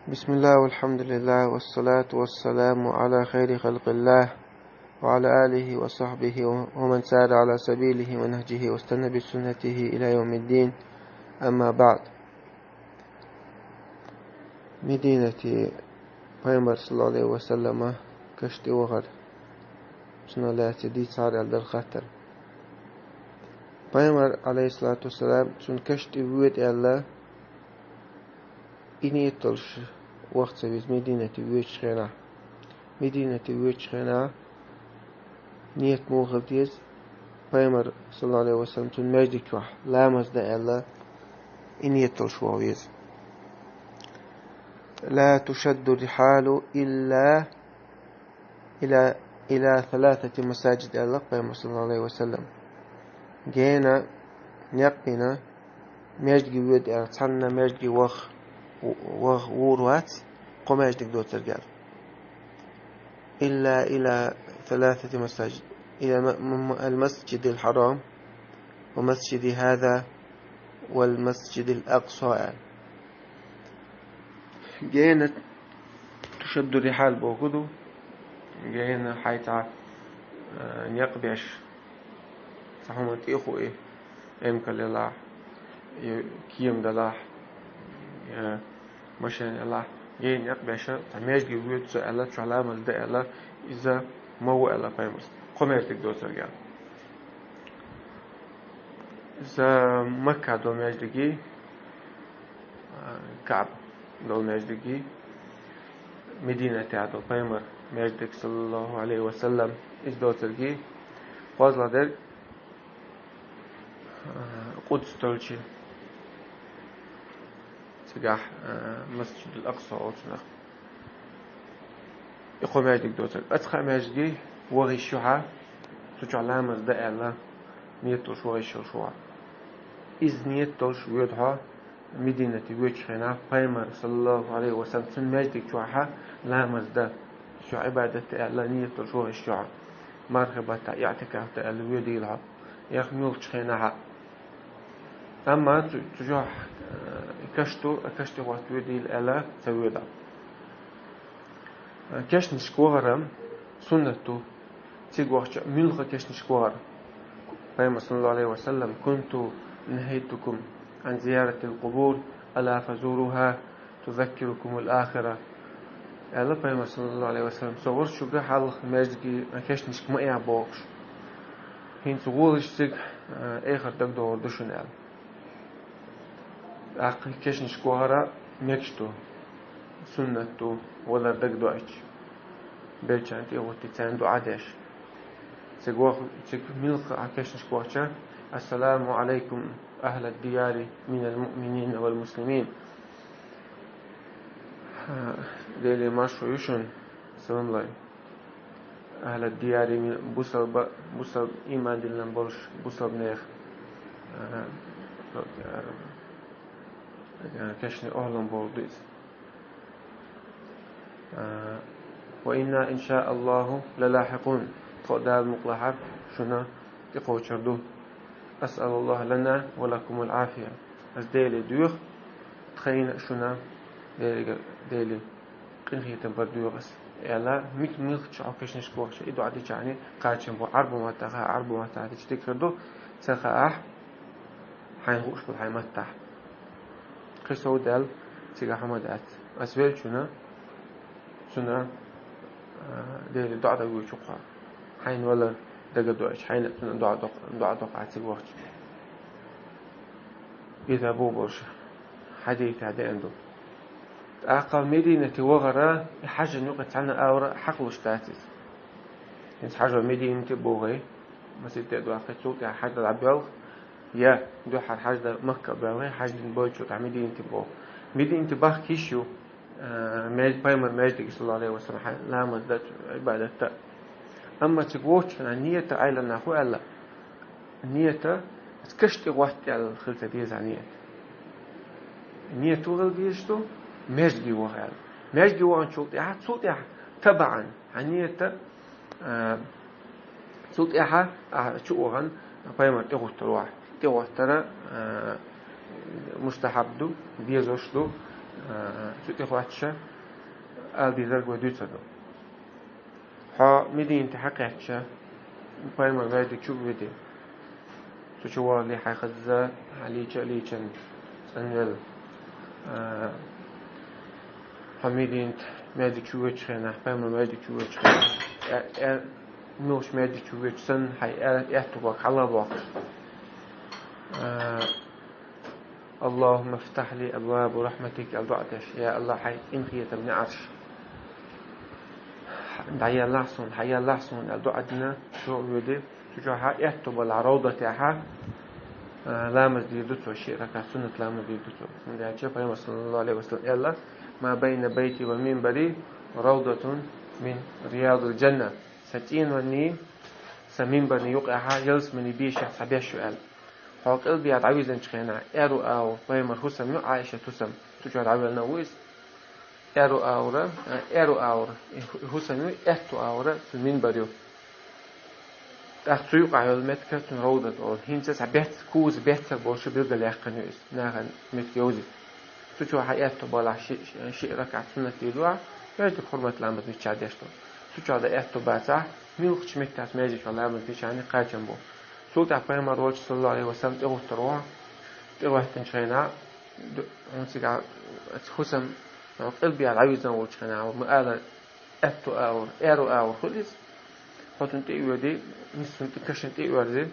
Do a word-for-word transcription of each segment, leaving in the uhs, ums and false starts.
بسم الله والحمد لله والصلاة والسلام على خير خلق الله وعلى آله وصحبه ومن سار على سبيله ونهجه واستنى بسنته إلى يوم الدين. أما بعد. Мединате пайхамар саллаллаху алейхи ва саллама каш тӀе вахар. Цунах лаьцна дийцахьара аьлла дара хаттар. Пайхамар, алейхиссалату вассалам, цун каш тӀе воьду аьлла, и ниет долуш ваха ца веза Мединате воьдучу хенахь. Мединате воьдучу хенахь ниет муха хила деза? Пайхамар, саллаллаху алейхи ва саллам, цун маьждиг чохь ламаз дан аьлла, и ниет долуш ваха веза. لا تشد الرحال إلا إلى إلى ثلاثة مساجد аьлла пайхамар, саллаллаху алейхи ва саллам. Гена, некъ бина, маьждиге воьду аьлла, цхьанна маьждиге ваха, ваха вур вац, кхо маьждиг доцург аьлла. إلا إلى ثلاثة مساجد، إلى م-، م-، المسجد الحرام، ومسجدي هذا، والمسجد الأقصى аьлла. Гена тушадду рихьал боху ду. Гена хьай цхьа, э, некъ беш, цхьа хӀума тӀе а хуи, эмкал елахь, я кема далахь, я машен елахь. Гена некъ беш, цхьа маьждиге воьду со аьлла, чохь ламаз дан аьлла, иза ма ву аьлла пайхамарс. Кхо маьждиг доцург аьлла. Иза Макка долу маьждиге, а, Каъба долу маьждиге, Мединатехь долу пайхамар маьждиг, саллаллаху алейхи ва саллам, иза доцурге, кхозлагӀа дерг, а, Къудс долчу, цигахь, а, Масджидул Акъса олучунах. И кхо маьждиг доцург. Аса кхаа маьждиге ваха йиш ю хьан, цу чохь ламаз дан аьлла, ниет долуш ваха йиш йолуш ву хьан. Иза ниет долуш воьду хьо, Мединате воьдучу хенахь, пайхамар, саллаллаху алейхи ва саллам, цуьнан маьждиг чохь хьан ламаз дан, цу чохь Ӏибадат дан аьлла, ниет долуш ваха йиш ю хьан. Мархин баттахь иӀтикаф дан аьлла воьдийла хьо. Яха муьлххачу хенахь а. Амма цу, цу чохь, э, каш ду, а каш тӀе хӀотта воьдийла аьлла, ца воьду. Э, кешнашка вахар суннат ду. Цига вахча муьлхха кешнашка вахар. Пайхамар, саллаллаху алейхи ва саллам: «كنت نهيتكم عن زيارة القبور، ألا فزوروها تذكركم الآخرة». Аьлла пайхамар, саллаллаху алейхи ва саллам: «Со вара шуьга хьалха маьждиге кешнашка ма эхь бохуш. ХӀинца гӀолаш цига, э, эхар дагадогӀур ду шуна», аьлла. ТӀаккха кешнашка вахар мегаш ду, суннат ду, валар дагадоуьйтуш. Беллачарна тӀе а хӀоттий, царна дуӀа деш. Цига ваха, цига муьлхха а кешнашка вахча: «السلام عليكم أهل الديار من المؤمنين والمسلمين». Деле маршо ю шуна, салам лай. «أهل الديار من», бусалба, бусалба, иман диллина болуш бусалба нехан, а, а, кешнийн охӀлан бохург ду иза. А, «وإنا إن شاء الله للاحقون». Тхо, Дала мукъ лахьара, шуна тӀекхочур ду. «أسأل الله لنا ولكم العافية». Ас Деле доьху, тхайна а шуна а Деле, Деле къинхетам бар доьху ас, аьлла, мик-, муьлххачу хьо кешнашка вахча, и дуӀа дичахьана, кхачам бу, Ӏарбу маттахь, Ӏарбу маттахь дича дика хир ду, ца хаахь, хьайна хууш болу хьайн маттахь. Кхин сов даьлла, цигахь хӀума дац. Ас веллачунна, цунна, а, Деле доӀа дан воьду хьо. Хьайна валар дагадоуьйтуш, хьайна а цунна доӀа доккху, доӀа доккху ахь цига вахча. Иза бу болуш, хьадийта деана ду. ТӀаккха Мединате вахара, и хьаьжжин юкъа цхьана а авра хьакхалуш дац иза. ХӀинца хьажо Мединате бохий, масийтта а дохкий, цул тӀаьхьа хьаж дан дӀабоьлху, я дуьххьара хьаж дан Макка а боьлхий, хьаж дина бойчу тӀехь Мединате боху. Мединате бахка йиш ю, а, ме-, пайхамар маьждиге, саллаллаху алейхи ва саллам, хьайн ламаз дан, Ӏибадат дан. Амма цига вочу хенахь ниета Ӏайла нах ву аьлла. Ниета, аса каш тӀе гӀотта аьлла хила ца деза хьан ниета. Ниета ву хила дезаш ду, маьждиге ваха аьлла. Маьждиге ваханчул тӀаьхьа, цул тӀаьхьа табаӀан, хьан ниета, а, цул тӀаьхьа, а, чу вахана, пайхамар тӀехӀуттур вахь. ТӀехӀоттара, а, мустахьаб ду, дезаш ду, А, цу тӀехотташа ала дезарг вай дуьйцур ду. Хьо Мединате хьакхаьчча, пайхамар вайда чу а веде, цу чу вале хьай хаза, хьалийча а лийчан цӀанвелла. А, хьо Мединате маьждиге чу веъча хенахь, пайхамар маьждиге чу веъча хенахь, э, э, муьлхачу маьждиге чу веъча санна, хьай э, аьтту бага хьалабоаккхаш. А, «اللهم افتح لي أبواب رحمتك», аьлла дуӀа деш. Я АллахӀ, хьай къинхетам неӀарш дӀаеллахь суна, хьаеллахь суна аьлла дуӀа дина, чу а воьдий, цу чохь аьтту балахь ровдатехь, а, ламаз дийр ду цо, ши ракаӀат суннат ламаз дийр ду цо. ХӀунда аьлча пайхамар, саллаллаху Ӏалайхи ва саллам, аьлла: «ما بين بيتي ومنبري روضة من رياض الجنة». Сан цӀенонний, сан минбарний юкъехьа ялсаманин бешех цхьа беш ю аьлла. Хьо кӀелбига дӀавизначу хенахь, аьрру агӀор пайхамаран хӀусам ю, Ӏайшат хӀусам, цу чохь дӀавелла ву иза. Аьрру агӀора, аьрру агӀора хӀусам ю, аьтту агӀора цуьнан минбар ю. ТӀаккха цу юкъахь йолу меттиг цуьнан ровдат олу. ХӀинца цхьа бец, куза беццар болуш билгалъяьккхина ю иза, нахана меттиг йовзийта. Цу чохь аьтту балахь ши, ши, ши ракаӀат суннат дийр ду ахь, маьждиг хьурмат ламаз миччахь деш ду. Цу чохь дан аьтту бацахь, муьлххачу меттехь маьждиг чохь ламаз дичахьана кхачам бу. Цул тӀаьхьа пайхамар волчу, саллаллаху Ӏалайхи ва саллам, тӀе гӀуттур ву, тӀе гӀоьттинчу хенахь, ду-, хьуна цигахь хӀусам, кӀелбига дӀавизна волчу хенахь, ма ала, аьтту агӀор, аьрру агӀор хуьлу иза. Хьо цунна тӀе а воьдий, нийса цунна тӀе, кашна тӀе а оьрзий.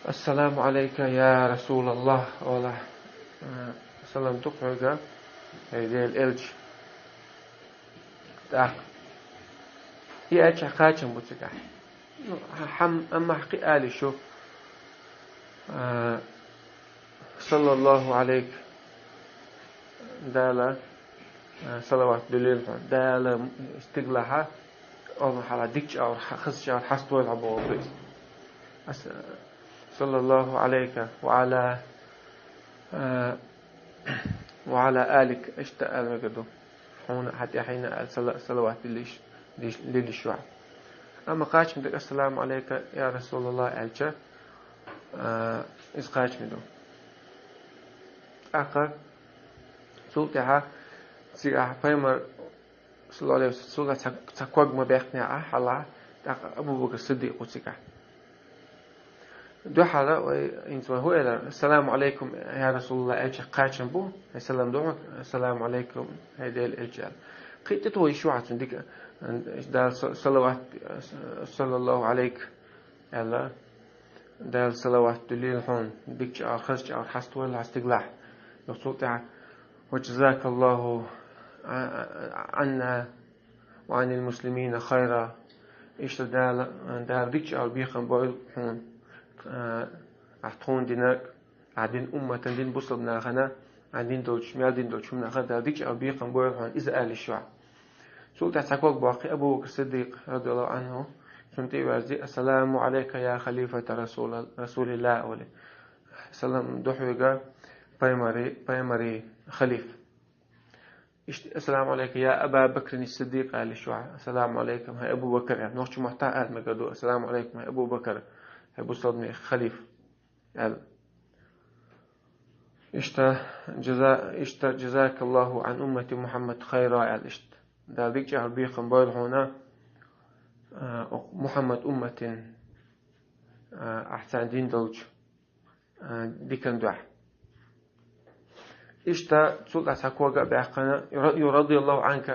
«السلام عليك يا رسول الله», олахь, а, салам ду хьоьга, хӀай Делан элча. ТӀаккха и аьлча кхачам бу цигахь. Ну, хьан-, амма кхин а ала йиш ю, а, «саллаллаху Ӏалайка», Дала, а, салават дуьллийла хьуна. Дала стигалахьа, олу хьалха дикачу агӀор, хазачу агӀор хьаставойла хьо бохург ду иза. Ас-, «саллаллаху Ӏалайка ва Ӏала, а, ва Ӏала алик», иштта ала мегар ду. Хьуна, хьан тӀаьхьенна ала сала-, салават диллиш, диш-, лиллиш ву хьо. Амма кхачам дерг «Ассаламу Ӏалайка, я РасулаллахӀ» аьлча, а, иза кхачаме ду. ТӀаккха цул тӀаьхьа цигахь пайхамар, саллаллаху Ӏалайхи ва саллам, цул тӀаьхьа цхьа, цхьа ког ма баьккхинехь а хьалха, тӀаккха Абу Бакр Сиддикъ ву цигахь. Дуьххьара вай, хӀинца вай хӀун элира: «Ассаламу Ӏалайкум, я РасулаллахӀ», аьлча кхачам бу, хӀай салам ду хьуна, «Ассаламу Ӏалайкум, хӀай Делан элча», аьлла. Кхин а тӀетоха йиш ю хьан цунна дика, Дала са-, салават, «саллаллаху Ӏалайка» аьлла, Дала салават дуьллийла хьуна, дикачу агӀор, хазачу агӀор хьаставойла хьо стигалахь. Юха цул тӀаьхьа: «وجزاك الله عنا وعن المسلمين خيرا». Иштта Дала, Дала дикачу агӀор бекхам бойла хьуна, а, ахь тхуна динарг, ахь дина умматана, дина бусалба нахана, ахь дина долчу, мел дина долчу хӀуманах Дала дикачу агӀор бекхам бойла хьуна, иза ала йиш ю хьан. Цул тӀаьхьа цхьа ког боккхий Абу Бакр Сиддикъ, радияллаху Ӏанху, цунна тӀе а верзий: «السلام عليك يا خليفة رسول، رسول الله», олий. Салам ду хьоьга, пайхамари-, пайхамаран халифа. Иштта: «السلام عليك يا أبا بكر الصديق», аьлла йиш ю хьан. «Ассаламу Ӏалайкум, хӀай Абу Бакр», аьлла. Нохчийн маттахь ала мегар ду: «Ассаламу Ӏалайкум, хӀай Абу Бакр, хӀай бусалбанийн халифа», аьлла. Иштта: «جزا-، иштта: جزاك الله عن أمة محمد خيرا», аьлла иштта. Дала дикачу агӀор бекхам бойла хьуна, а, Мухьаммад умматана, а, ахь царна дина долчу, а, дикан дуьхьа. Иштта цул тӀаьхьа цхьа кога а баьккхина, ю-, ю-, «رضي الله عنك»,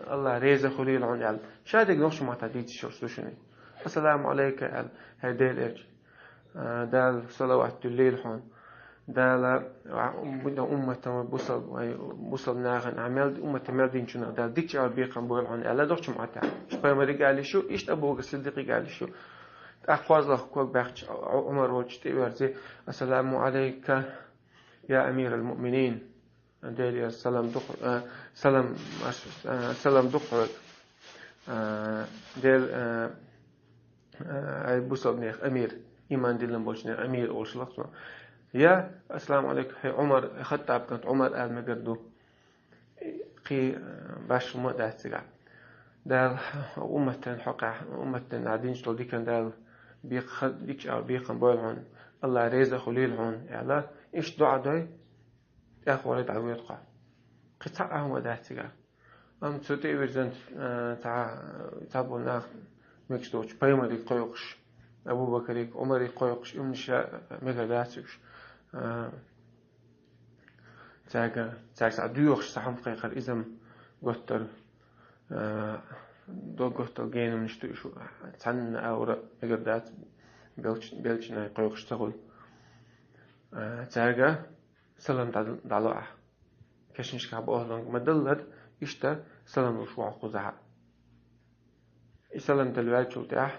АллахӀ реза хуьлийла хьуна аьлла. Ша дерг нохчийн маттахь дийцича шуна. «السلام عليك», аьлла, хӀай Делан элча. А, Дала салават дуьллийла хьуна. Дала, а, бу-, умматан вай бусал-, вай бусалба нахана, а, мел, умматан мел динчунах Дала дикачу агӀор бекхам бойла хьуна аьлла нохчийн маттахь. Иштта пайхамарига ала йиш ю, иштта Абу Бакр Сиддикъига ала йиш ю. ТӀаккха кхозлагӀа ког баьккхича, Ӏу-, Ӏумар волчу тӀе а верзий: «السلام عليك يا أمير المؤمنين». Делера салам ду хьо-, а, салам, а, салам ду хьоьга. А, Дел-, а, а, ай бусалбанех амир, иман диллина болчунех амир олуш лахчо. Я, «Ассаламу Ӏалайкум, хӀай Ӏумар», Хаттаб кӀант Ӏумар ала мегар ду. Кхин, а, башха хӀума а дац цигахь. Дала умматан хьокъехь, умматан а динчу долу дикан Дала бекха-, дикачу агӀор бекхам бойла хьуна, АллахӀ реза а хуьлийла хьуна, аьлла, иштта доӀа дой, тӀаьххьара дӀавоьду кхо. Кхин цхьа а хӀума дац цигахь. Амма цу тӀе а вирзина, а, цхьа, цхьаболу нах мегаш доцуш, пайхамариг кхойкхуш, Абу-Бакариг, Ӏумариг кхойкхуш, уьш мегар дац уьш. А, цаьрга, цаьрга цхьа доьхуш цхьа хӀума кхайкхар, иза-м готтар, а, дог готтал генамаш ду уьш, цхьанна а ура мегар дац, белч-, белчанай кхойкхуш ца хуьлу. А, цаьрга салам дӀа-, дӀало ахь. Кешнашкахь бохург ма-даллара, иштта салам луш ву хьо кхузахь. И салам дала ваьллачул тӀаьхьа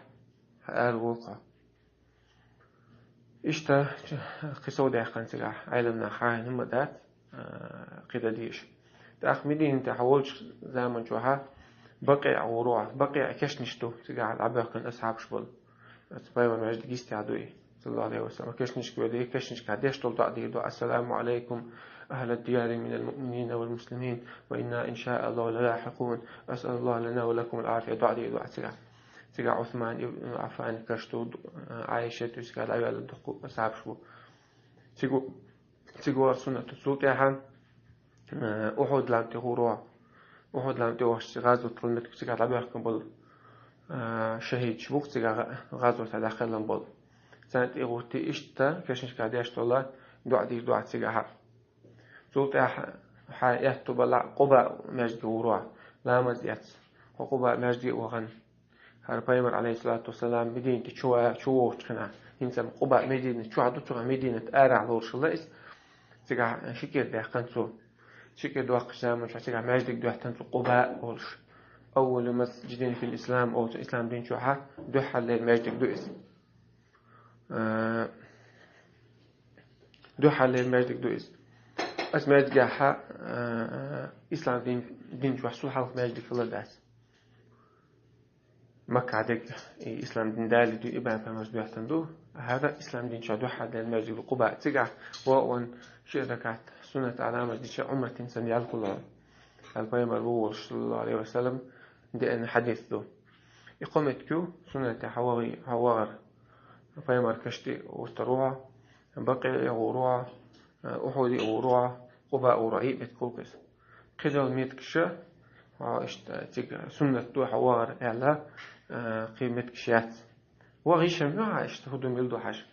хьан ара волу хьо. Иштта кхин сов даьккхина цигахь, Ӏеламнаха хьахийна ма дац, а, кхин дан дезаш. ТӀаккха Мединате хьан волчу заман чохь Бакъиъ гӀур ву, Бакъиъ кешнаш ду, цигахь дӀабоьхкина асхьабаш болу. Оцу пайхамар маьждиг йистехь ду и, саллаллаху алейхи ва саллям. Кешнашка веде, кешнашка деш долу доӀа дийр ду: «Ассаламу алейкум, ахьла диярин минал муъминина вал муслимин, ва инна, ин ша Аллаху, ла лахьикъун. Асъалуллаха лана ва лакумул афия», доӀа дийр ду цигахь. Цигахь Усман ибн Аффан каш ду, Айша туьйсигахь дӀаваьлла дуккха асхьабаш бу. Цига, цига вара суннат. Цул тӀаьхьа, э, Ухьуд лам тӀе гӀур ву. Ухьуд лам тӀе вахча гӀазот хилла меттиг цигахь дӀабоьхкина болу, э, шахӀидаш бу-кх цигахь гӀа-, гӀазотехь дӀакхелхина болу. Царна тӀе гӀур тӀе иштта кешнашкахь деш долу доӀа дийр ду цигахь. Цул тӀаьхьа хьан аьтту балахь Къуба маьждиге гӀур ву, ламаз эцна. Хьо Къуба маьждиге а вахана, хӀара пайхамар, алейхиссалату вассалам, Мединате чу, чу вогӀучу хенахь, хӀинца-м Къуба Медина чохь ду, цигахь Мединат арахь лоруш хилла иза. Цигахь ши кӀира даьккхина цо. Ши кӀира доккхучу заманчохь цигахь маьждиг доьттина цо, Къуба олуш. Аввалу масджидин фил ислам олу, ислам дин чохь дуьххьарлера маьждиг ду иза. Э, дуьххьарлера маьждиг ду иза. Аса маьждигехь, э, ислам дин, дин чохь цул хьалха маьждиг хилла дац. Маккахь дерг и ислам дин далийна ду, ИбрахӀим пайхамарца доьттина ду. ХӀара ислам дин чохь дуьххьарлера маьждиг ду Къуба. Цигахь вогӀун ши ракаӀат суннат ламаз дича, Ӏумрат санна ялхалла. ХӀара пайхамар ву волуш, саллаллаху алейхи ва саллям, деана хьадис ду. И кхо меттиг ю, суннатехь хьан вагӀи-, хьан вагӀар. Пайхамар кешнашкахь гӀуртар ву хьо, Бакъиъ гӀур ву хьо, Ухьуд гӀур ву хьо, Къуба гӀур ву хьо, и меттиг хуьлу иза. Кхидолу меттигаш, хьо иштта цига суннат ду хьан вагӀар аьлла, кхин меттигаш яц. ВагӀа йиш ма ю хьан иштта, хӀун ду мила ду хьажа.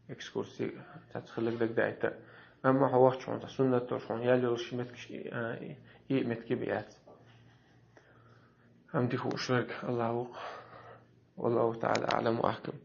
Экскурси цхьацца хилларг дагадайта. Амма хьо вахча хьуна цхьа суннат долуш, хьуна ял йолуш меттигаш, и, и меттиг бен яц. Амма дика хууш верг Аллах ву-кх. Валлаху та'ала а'лам ва ахкам.